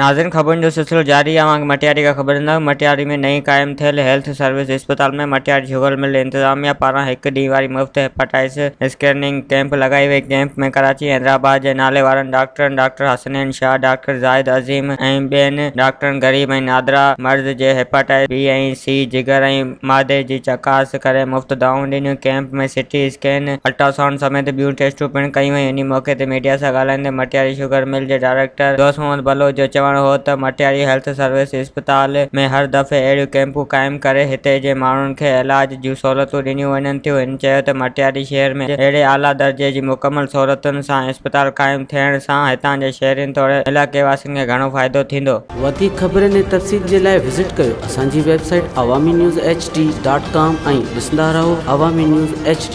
ناظرين خبرن جو سلسلو جاري اوهان کي مٽياري کان خبر ڏينداسين مٽياري ۾ نئين قائم ٿيل هيلٿ سروس اسپتال ۾ مٽياري شگر مل انتظاميا پاران هڪ ڏينهن واري مفت هيپاٽائس اسڪريننگ ڪئمپ لڳائي وئي ڪئمپ ۾ ڪراچي حيدرآباد جي نالي وارن ڊاڪٽرن ڊاڪٽر حسنين شاهه ڊاڪٽر زاهد عظيم ۽ ٻين ڊاڪٽرن غريب ۽ نادرا مرض جي هيپاٽائس بي ۽ سي جگر ۽ معدي جي چڪاس ڪري مفت دوائون ڏنيون ڪئمپ ۾ سي ٽي اسڪين الٽراسائونڊ سميت ٻيون ٽيسٽون پڻ ڪيون ويون انهي موقعي تي ميڊيا سان ڳالهائيندي مٽياري شگر مل جي ڊائريڪٽر دوست محمد بلوچ جو چوڻ هو ته مٽياري هيلٿ سروس اسپتال ۾ هر دفعي اهڙيون ڪئمپون قائم ڪري هتي جي ماڻهن کي علاج جون سهولتون ڏنيون وڃن ٿيون هن چيو ته مٽياري شهر ۾ اهڙي اعليٰ درجي جي مڪمل سهولتن سان اسپتال قائم ٿيڻ سان هتان جي شهرين توڙي علائقي واسين کي گهڻو فائدو ٿيندو. وڌيڪ خبرن ۽ تفصيل جي لاء وزٽ ڪيو اسان جي website Awami news H D dot com ۽ ڏسندا رهو عوامي نيوز ايڇ ڊي.